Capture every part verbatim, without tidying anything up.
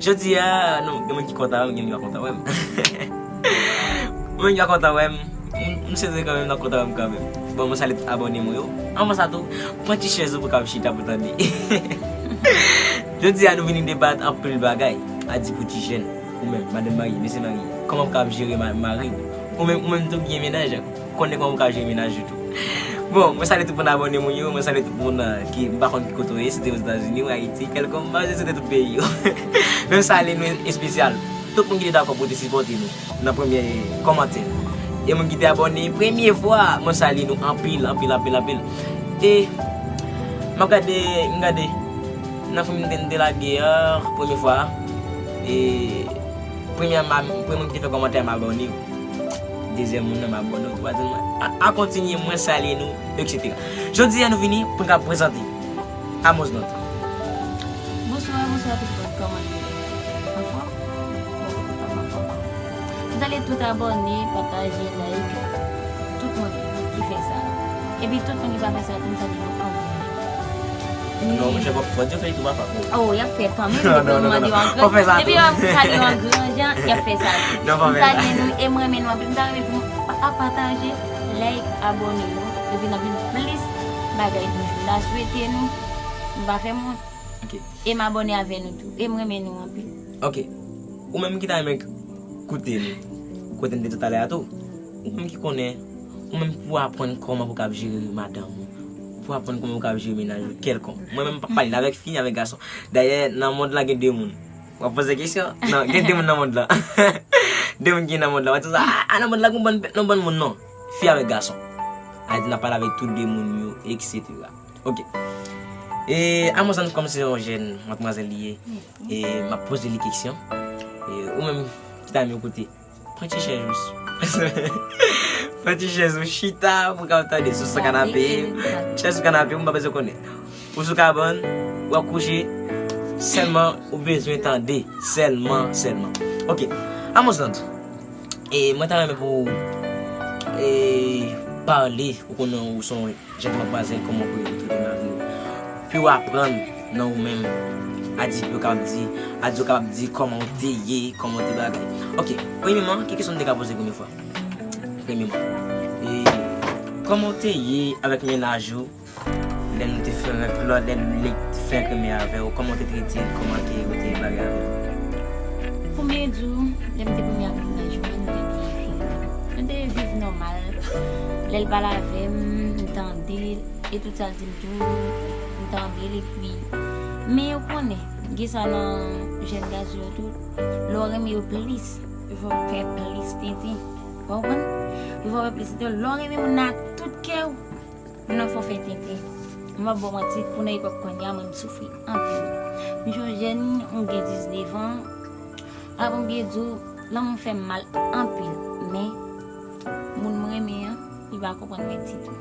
Jodi a, nou, gen moun ki kontan wè m, gen moun ki pa kontan wè m. Gen moun ki pa kontan wè m. M, m swete kanmenm, n ap kontan wè m kanmenm. Bon, mwen salye tout abòne mwen yo. Anvan sa tou, pran ti chèz ou pou w ka chita pou tande. Jodi a, nou vini debat anpil bagay. Adi pou ti jèn. Ou menm, madanm marye, mesye marye. Kòman w ka ap jere ma-, mari w? Ou menm, ou menm tou ki gen mennaj, konnen kòman w ka jere mennaj ou tou. Bon, mwen salye tout moun abòne mwen yo, mwen salye tout moun, euh, ki, m pa konn ki kote w ye, si w te Ozetazini, ou Ayiti, kèlkonk, mwen swete tout peyi yo. Men m salye nou espesyal. Tout moun ki te dakò pou te sipòte nou nan premye kòmantè. E moun ki te abòne premye fwa, mwen salye nou anpil, anpil, anpil, anpil. E m ap gade, m gade nan fim m te, m te lage a, premye fwa. E premye a, m a, premye moun ki te fè kòmantè a, m abòne. Dezyèm moun nan, m abòne. Twazyèm moun. A, a kontinye, mwen salye nou, et cetera. Jodi a, nou vini pou n ka prezante Amos Nòt. Bonswa, bonswa tout moun, kòman nou ye? Anfòm? Bon, anfòm, anfòm. M salye tout abòne, pataje, like, tout moun ki fè sa. Epi tout moun ki pa fè sa tou, m salye nou anpil. Non, monchè, fò, fò Dye fè li tou, papa. Oh, y ap fè kanmenm, depi yo mande yo an gran jan. Depi yo salye yo an gran jan, y ap fè sa tou. M salye nou e m renmen nou anpil. M ta renmen pou nou pa, pa pataje, like, abòne nou. Epi n ap jwenn plis bagay toujou. M ta swete nou, nou pa fè m wont. E m abòne avè nou tou. E m renmen nou anpil. Ok. Ou menm ki ta renmen koute nou, kote m te talè a tou. Ou menm ki konnen, ou menm pou aprann kòman pou w ka ap jere madanm ou. Pou aprann kòman pou w ka ap jere mennaj ou kèlkonk. Mwen menm m p ap pale n avèk fi, n avèk gason. Dayè, nan mond lan gen de moun. W ap poze kesyon? Non, gen de moun nan mond lan. De moun ki nan mond lan. W ap di sa, a, a, nan mond lan gen yon bann, yon bann moun non. Fi avèk gason. A di n ap pale avèk tout de moun yo, et cetera. Ok. E Amos Nòt kòm se yon jèn matmwazèl li ye. E m ap poze li kesyon. E ou menm ki ta renmen koute, pran ti chèz ou. Pran ti chèz ou, chita pou w ka tande sou kanapé. Chèz sou kanapé, ou pa bezwen konnen. Ou sou kabann, w ap kouche. Sèlman, ou bezwen tande. Sèlman, sèlman. Ok. Amos Nòt. E mwen ta renmen pou w, e, pale, ou konnen ou se yon jèn matmwazèl, kòman pou yo trete mari yo. Pou yo aprann nan ou menm. A di pou yo ka ap di, a di yo ka ap di kòman w te ye, kòman w te bagay. Ok, premyèman, ki kesyon m te ka poze premye fwa? Premyèman, e, kòman w te ye avèk mennaj ou lè nou te fenk, lè, lè, lè l te fenk renmen avè w, kòman w te trete l, kòman te, ou te bagay avè l? Pou m byen di w, lè m te premye ap mennaj mwen, nou te byen viv. Nou te viv nòmal. Lè l pale avè m, m tande l, e tout sa l di m tou, m tande l, epi, men ou konnen, gen sa nan jèn gason yo tou, lè w renmen yo plis, yo fè w fè plis tenten. Ou konprann? Yo fè w fè plis tenten. Lè w renmen moun nan ak tout kè w, moun nan fè w fè tenten. M p ap ba w manti, pou nan epòk kounye a, mwen, m soufri anpil. M se yon jèn, m gen diznèf an. A, pou m byen di w, lanmou fè m mal anpil, men moun m renmen an, li pa konprann mwen ditou.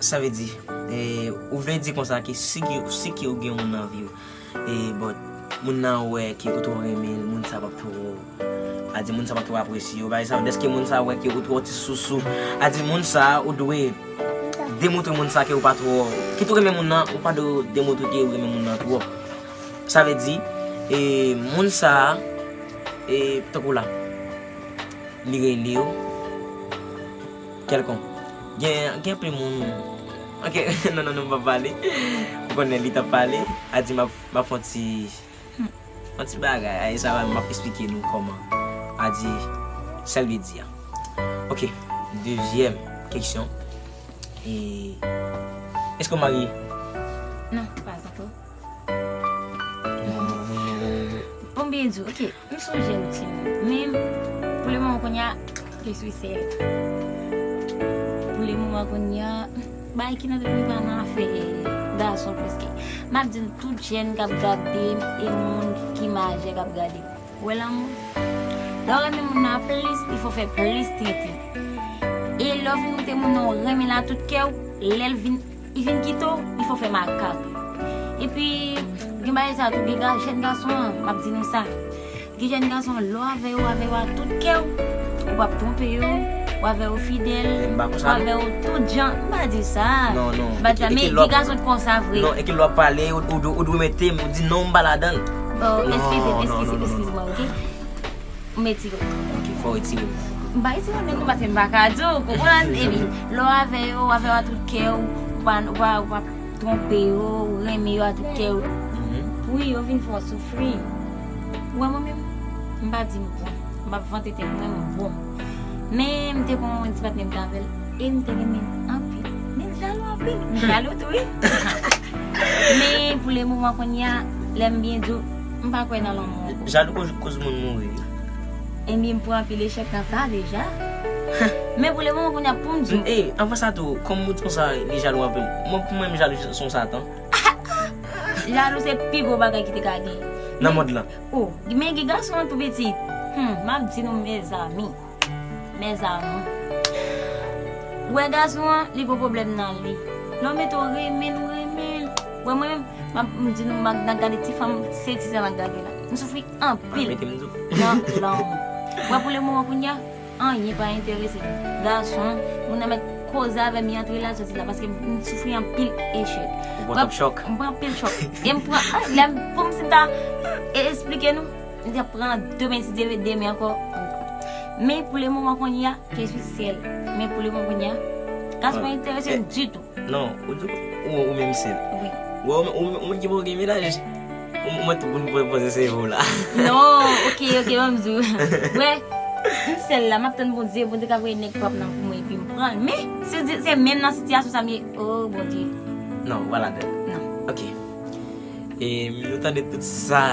Sa vle di, e, ou vle di konsa ke si ke, si ke ou gen moun nan vi w, e, but, moun nan wè ke ou twò renmen l, moun sa p ap twò, a di moun sa p ap twò apresye w. Pa egzanp, dèske moun sa wè ke ou twò ti sousou, a di moun sa ou dwe demontre moun sa ke ou pa twò, ke ou renmen moun nan, ou pa dwe demontre ke ou renmen moun nan twò. Sa vle di, e, moun sa, e, tankou la, li rele w, kèlkonk. Gen, gen anpil moun. Ok, non, non, non, m p ap pale. Ou konnen li t ap pale. A di m ap, m ap fè yon ti, yon ti bagay. A, e sa m ap esplike nou kòman. A di, sa l vle di a. Ok, dezyèm kesyon. E, èske w marye? Non, pa ankò. Pou m byen di w, ok, m se yon jèn timoun, men pou le moman kounye a, je suis seule. Pou le moman kounye a, bagay ki nan tèt mwen pa nan afè gason prèske. M ap di n tout jèn k ap gade m e moun ki majè k ap gade m. Ou wè lanmou? Lè w renmen moun nan plis, il fò fè plis tenten. E lè w fin moute moun nan w renmen l a tout kè w, lè l vin, li vin kite w, il fò fè makak. Epi, gen bagay sa tou, gen ga-, jèn gason an, m ap di nou sa. Gen jèn gason, lè w avè yo, w avè yo a tout kè w, ou p ap twonpe yo, w avè yo fidèl, w avè yo tout jan. M pa di sa. Non, non. M pa di sa, men gen gason t konsa vre. Non, e ke lè w ap pale, ou, ou, ou dwe mete, ou di non, m pa ladan l. Oh, eskize m, eskize m, eskize m, ok? M retire. Ok, fò w retire m. M pa retire w nèt non, paske m pa ka di w, konprann? Epi, lè w avè yo, w avè yo a tout kè w, ou pa, ou pa, ou pa twonpe yo, ou renmen yo a tout kè w. Wi, yo vin fè w soufri. Ou wè mwen menm, m pa di m bon. M p ap vante tèt mwen, m bon. Men m te gon ti patnè m t avè l, e m te renmen l anpil. Men l jalou anpil. M jalou tou, wi. Men pou le moman kounye a, lè m byen di w, m pa kwè nan lanmou ankò. Jalou koz, koz moun mouri. Ebyen, m pran anpil echèk nan sa deja. Men pou le moman kounye a, pou m di w. E, anvan sa tou, kòm ou di konsa, li jalou anpil. Mwen, pou mwen, m jalou se yon satan. Jalou se pi gwo bagay ki te ka gen. Nan mond lan. Oh, men gen gason an tou pitit. Hmm, m ap di nou, mezanmi. Mezanmi. Ou wè gason an, li gon pwoblèm nan li. Lè w mete w renmen l, ou renmen l. Wè mwen menm, m ap, m di nou, m ap nan gade ti fanm seksi sa n ap gade la. M soufri anpil nan lanmou. Wè pou le moman kounye a, anyen pa enterese m. Gason, moun nan mèt koze avè m, li antre la, soti la, paske m soufri anpil echèk. Ou pran twòp chòk. M pran anpil chòk. E m pran, ah, lè m, pou m si m ta e- esplike nou, m te pran demen, si Dye vle, demen ankò. Men pou le moman kounye a, je suis seule. Men pou le moman kounye a, gason pa enterese m ditou. Non, ou di ou, ou menm sèl. Wi. Ou, ou, ou menm ki poko gen mennaj. Ou, ou mwen tou pou nou poze se ou la. Non, ok, ok, ban m di w. Wè, m sèl la, m ap tann Bondye, Bondye ka voye nèg pap nan pou mwen epi m pran l. Men, si di, se menm nan sitiyasyon sa m ye, oh, Bondye. Non, ou pa ladan l. Non. Ok. E nou tande tout sa.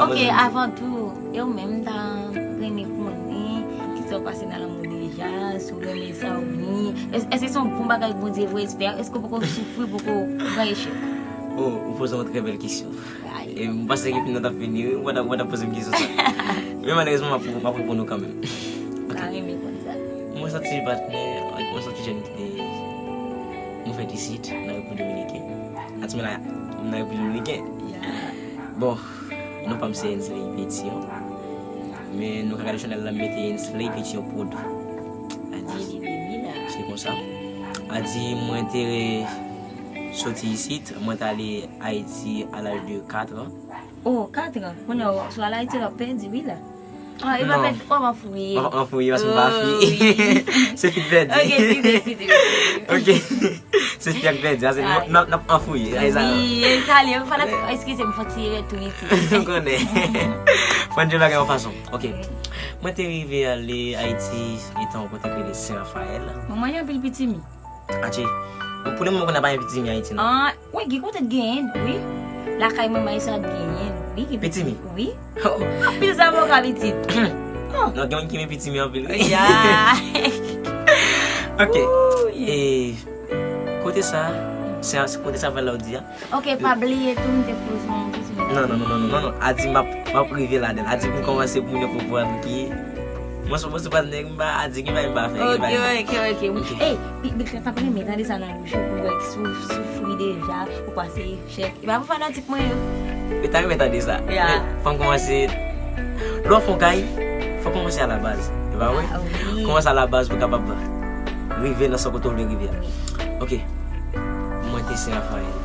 Ok, avan tou, e ou menm, m ta renmen konnen kisa w pase nan lanmou deja, si w renmen sa ou ni. Es-, èske se yon bon bagay Bondye voye sou tè a? Èske w poko soufri, poko pran echèk? Oh, ou poze yon trè bèl kesyon. E m panse ke fim nan t ap fini, wi, ou pa t ap, ou pa t ap poze m kesyon sa. Men malerezman, m ap, m ap reponn ou kanmenm. Ok. M ta renmen konn sa. Mwen soti patnè, mwen soti jèn ki te, mwen fèt isit, nan Repiblik Dominiken. Aktyèlman la, m nan Repiblik Dominiken. Bon, non pa m se Ensley Petion. Men nou ka gade chanèl la, m mete Ensley Petion Prod. Adi, se konsa. Adi, mwen te soti isit, mwen t ale Ayiti a laj de kat an. Oh, kat an. Kounye a, w al Ayiti, w ap pèdi, wi la. Ah, e pa pèdi, oh, m ap fouye. M ap fouye, paske m pa fi. Se fi k pèdi. Ok, eskize, eskize. Ok. Se fi a k pèdi, a se n ap, n ap anfouye. Wi, e kale, fanatik, eskize m, fò ti erè tou iti. M konnen. Fò n jwe bagay yon fason. Ok. Mwen te rive ale Ayiti, etan yon kote k rele Sen Rafayèl. Manman, gen anpil pitimi. Atye. Pou le moman, kounye a pa gen pitimi Ayiti, non. Ah, wi, gen kote t genyen, wi. Lakay manman Ayisyen t genyen, wi. Gen pitimi? Wi. Oh. Anpil zavoka pitit. Oh. Non, gen moun ki renmen pitimi anpil, wi. Ya. Ok. E kote sa, se, se kote sa, la ou di a? Ok, pa bliye tou, m te poze yon kesyon. Non, non, non, non, non, non, non. Adi, m ap, m ap rive ladan l. Adi, pou m kòmanse pou moun yo konprann ki mwen se, mwen se patnè, m pa Adi, ki bagay m pa fè, ki bagay. Ok, ok, ok. Ey, pi, pi, t ap renmen tande sa nan bouch ou, pou wè si w soufri deja, ou pase echèk. E pa pou fanatik mwen yo. Yo ta renmen tande sa. Ya. Men, fò m kòmanse. Lè w fè yon kay, fò w kòmanse a la baz. E pa vre? Ah, wi. Kòmanse a la baz pou w kapab rive nan sa kote w vle rive a. Wi. Ok. Mwen te Sen Rafayèl.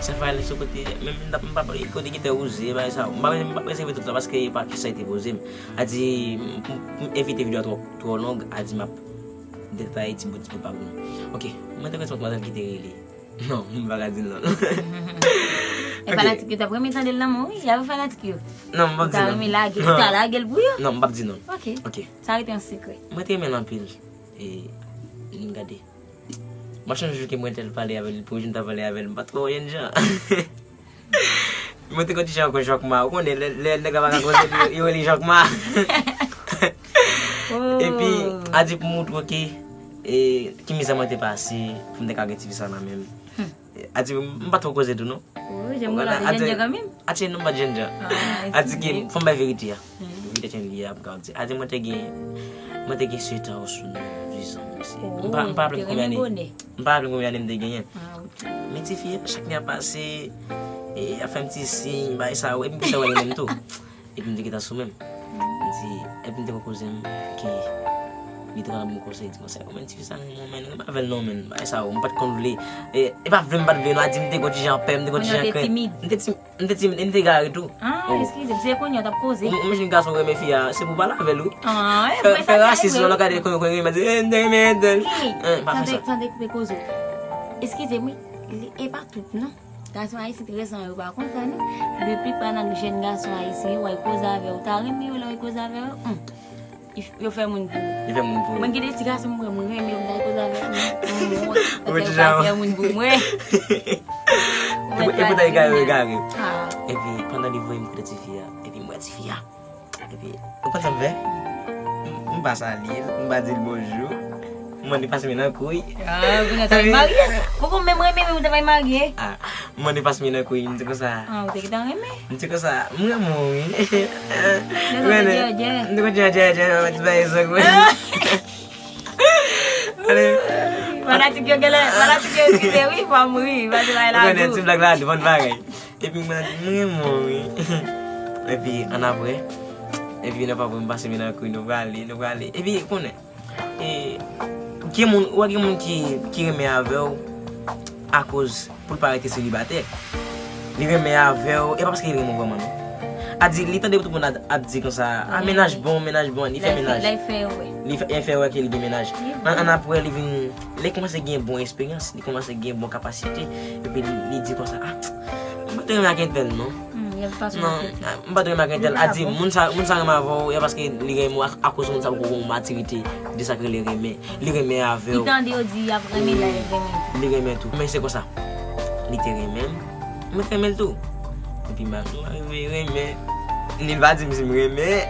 Sen Rafayèl se kote, menm m t ap, m pa pale kote ki te wouze, bagay sa. M pa, m pa prezeve tout sa paske e pa kesyon e te poze m. Adi, m, m, m evite videyo a twò, twò long, Adi, m ap detaye ti bout, ti bout pa bout. Ok, mwen te konn se yon matmwazèl ki te rele. Non, m pa ka di l non. E fanatik yo t ap renmen tande l nan men w, wi, y ap fanatik yo. Non, m p ap di non. Ou ta renmen lage, ou ta lage l pou yo? Non, m p ap di non. Ok. Ok. Sa rete an sekrè. Mwen te renmen l anpil. E, m gade. M pa sonje jou ke mwen te al pale avè l, premye jou m ta pale avè l, m pa t twò wè jènjan. Mwen te konn ti jan ankò Jòkma. Ou konnen, lè, lè nèg la pa ka koze, yo, yo rele Jòkma. Oh. Epi, Adi pou montre w ke, e, ki mizè mwen te pase, pou m te ka gen ti fi sa nan men m. Hmm. Adi, m pa twò koze tou, non. Wi, jan m gade, jènjan kanmenm. Atye, non, m pa t jènjan. Ah, adi ke, fò m bay verite a. Hmm. Verite jan li ye a, pou m ka di. Adi, mwen te gen, mwen te gen sèt an osnon uit an, mesye. M pa, m pa raple m konbyen ane. M pa raple m konbyen ane m te genyen. Ah, ok. Men ti fi a, chak lè ap pase, e, ap fè m ti siy, bay sa, epi m te wè li menm tou. Epi m te gentan sou men m. M di, epi m te konn koze m ke Li te konn ap ban m konsèy, di konsèy, men tifi sa renmen w, men renmen avè l non, men bagay sa yo, m pa t konn vle. E, e pa vle m pa t vle non, a di m te gon ti jan pè, m te gon ti jan krent. Kounye a w te timid. M te timid. M te timid, e m te gare tou. Ah, eskize m, se kounye a w t ap koze. Ou, ou menm si gason renmen fi a, se pou pale avè l, wi. Ah, e, fè, fè rasis, non, lè w gade kounye, kounye, renmen, di, eh, m te renmen entèl. Hey, eh, pa fè sa. Tande, tande, koupe koze w. Eskize m, wi. Li, e pa tout, non. Gason ayisyen trè san yo pa konsa, non. Depi pa nan jèn gason ayisyen yo, w al koze avè yo. Ou ta renmen yo lè w al koze avè yo? Hmm. Yo fè moun pou ou. Yo fè moun pou ou. Mwen gen de ti gason mwen, mwen renmen yo, mwen ta koze avè yo. Mwen, mwen, mwen, yo pa fè moun pou mwen. Epi, epi, ta egare, egare. Ah. Epi, pandan li voye m kote tifi a, epi m wè tifi a. Epi, ou konn sa m fè? M, m pa salye l, m pa di l bonjou. M mande pase men nan kou l. Ah, kounye a ta marye. Poko menm renmen, men ou ta marye. Ah, m mande pase men nan kou l, m di konsa. Ah, ou te gentan renmen? M di konsa, m renmen w, wi. Ou konnen, m te konn di djè, djè, m te konn di djè, djè, m ti bay zòk, wi. Ale. Fanatik yo genlè, fanatik yo eskize, wi, fò m ri, pa di bay la. Ou konnen, ti blag la, bon bagay. Epi mwen di, m renmen w, wi. Epi, annapre, epi, annapre, m pase men nan kou l, nou prale, nou prale. Epi, konnen, e, gen moun, ou wè gen moun ki, ki renmen avè w akoz pou l pa rete selibatè. Li renmen avè w, e pa paske li renmen w vrèman, non. A di, li tande tout moun ap, ap di konsa, a, mennaj bon, mennaj bon, li fè mennaj. Li fè, li fè wè ke li gen mennaj. An, annapre, li vin, li kòmanse gen bon esperyans, li kòmanse gen bon kapasite, epi li, li di konsa, a, m pa t renmen ak entèl, non. Non, m pa t renmen ak entèl. A di, moun sa, moun sa renmen avè w, e paske li renmen w ak, akoz moun sa poko gen yon matirite de sa k rele renmen. Li renmen avè w. Li tande yo di y ap renmen l, li renmen tou. Li renmen tou. Men se konsa. Li te renmen m. Mwen te renmen l tou. Epi m a, m a rive renmen. Li pa di m si m renmen.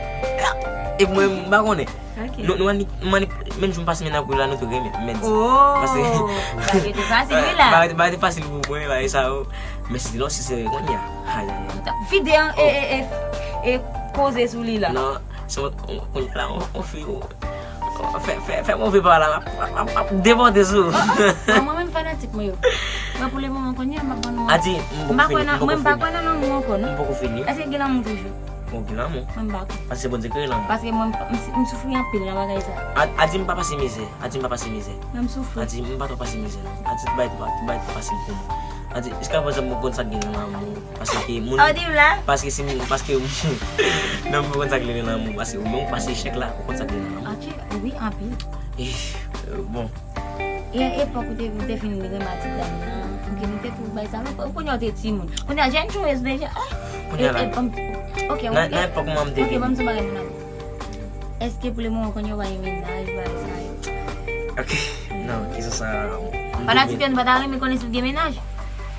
Epi mwen, m pa konnen. Ok. Nou, nou annik, m annik, menm jou m pase men nan kou l la, nou tou renmen. Mèdi. Oh! Bagay te fasil, wi, la. Bagay, bagay te fasil pou mwen, bagay sa yo. Men si lè w sinsere kounye a. Ay, ay, ay. Ou t ap vide an, e, e, e, e koze sou li, la. Non, se mwen, kounye a la, on, on fi, on, Fè, fè, fè move pa la, m ap, m ap, m ap debòde sou ou. Oh, oh. Mwen menm fanatik mwen yo. Mwen pou le moman kounye a, m ap ban nou. Adi, m poko fini, m poko fini. Mwen m pa kwè nan lanmou ankò, non. M poko fini. Èske gen lanmou toujou? Bon, gen lanmou. Mwen m pa kwè. Paske se Bondye ki kreye lanmou. Paske mwen, m, m, m soufri anpil nan bagay sa. A, Adi, m pa pase mizè. Adi, m pa pase mizè. Mwen m soufri. Adi, m pa twò pase mizè, non. Adi, tout bagay, tout bagay, tout bagay fasil pou mwen. Adi, jiska prezan, m poko konn sa k gen nan lanmou. Paske moun, paske si m, paske, non, m konn sa k rele lanmou, paske ou menm ou pase echèk la, ou konn sa k rele lanmou. Ok, wi, anpil. Eh, bon. E epòk ou te, ou te fin renmen ti dam nan, ou te, ou te twouve bagay sa, ou konnen ou te timoun. Kounye a, jèn jouwèz deja, ah. Kounye a la. Ok, nan, nan epòk mwen m te vini. Ok, ban m di yon bagay, mon amour. Èske pou le moman kounye a w pa gen mennaj, bagay sa yo? Ok, non, kesyon sa, m te... Fanatik yo, nou pa ta renmen konnen si w gen mennaj?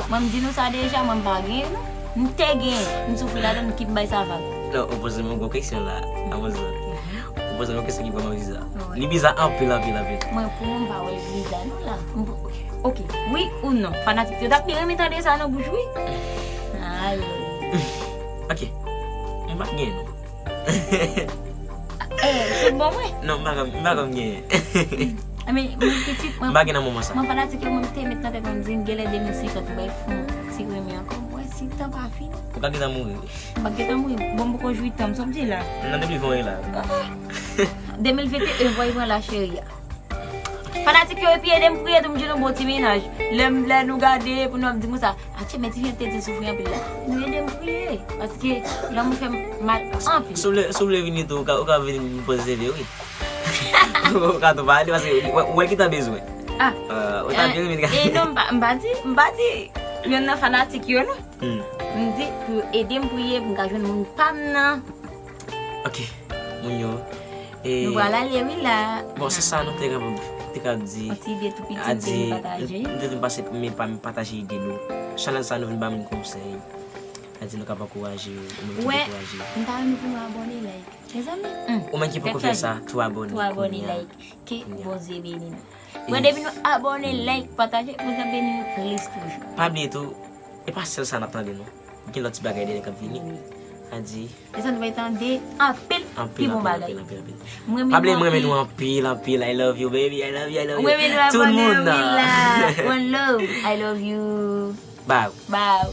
Mwen, m di nou sa deja, mwen, m pa gen, non. M te gen, m soufri ladan l, m kip bay sa vag. Non, ou poze m yon gwo kesyon la, Amazon. Ou poze m yon kesyon ki vrèman biza. Li biza anpil, anpil, anpil. Mwen, pou mwen, m pa wè l biza, non, la. M pou, ok, wi ou non? Fanatik yo t ap byen renmen tande sa nan bouch, wi. Ay. Ok, m pa gen, non. Eh, tout bon, mwen? Non, m pa konn, m pa konn genyen. Mwen, mwen pitit, mwen, m pa gen nan moman sa. Mwen fanatik yo, mwen te met nan tèt mwen, m di, genlè de mil senkant, mwen fon ti renmen ankò, mwen, si tan pa fini. Ou ka gentan mouri. M pa gentan mouri, bon, m poko jwi tan, m santi la. Nan de mil ven la. De mil venteyen, voye pran la, cheri a. Fanatik yo, epi ede m priye tou, m di nou bon ti mennaj. Lè, lè nou gade, pou nou ap di konsa, atye, men ti fi an te di soufri anpil la. Nou ede m priye, paske lanmou fè m mal anpil. Si w vle, si w vle vini tou, ou ka, ou ka vin poze seve, wi. Ou ka tou pale, paske ou, ou wè ki ta bezwen. Ah. Ou ta byen renmen gade. E non, m pa, m pa di, m pa di, yonn nan fanatik yo, non. M di pou yo ede m priye, pou m ka jwenn moun pa m nan. Ok, moun yo. E, nou pral ale, wi, la. Bon, se sa nou te kapab, te kapab di. Yon ti ide tou piti, m te vin pataje. M te vin pase, men pa m pataje ide nou. Chanèl sa nou vin ba moun konsèy. Adi nou kapab ankouraje yo, nou vin ankouraje yo. M ta renmen pou nou abòne, like. Mezanmi. Ou menm ki poko fè sa, tou abòne. Tou abòne, like. Ke Bondye beni nou. Mwen, depi nou abòne, like, pataje, Bondye ap beni nou plis toujou. Pa bliye tou, e pa sèl sa n ap tande, non. Gen lòt ti bagay dèyè k ap vini. Adi. E sa nou va tande anpil pi bon bagay. Anpil, anpil, anpil, anpil. Pa bliye, mwen renmen nou anpil, anpil. I love you, baby. I love you, I love you. Tout moun nan. One love. I love you. Bye. Bye.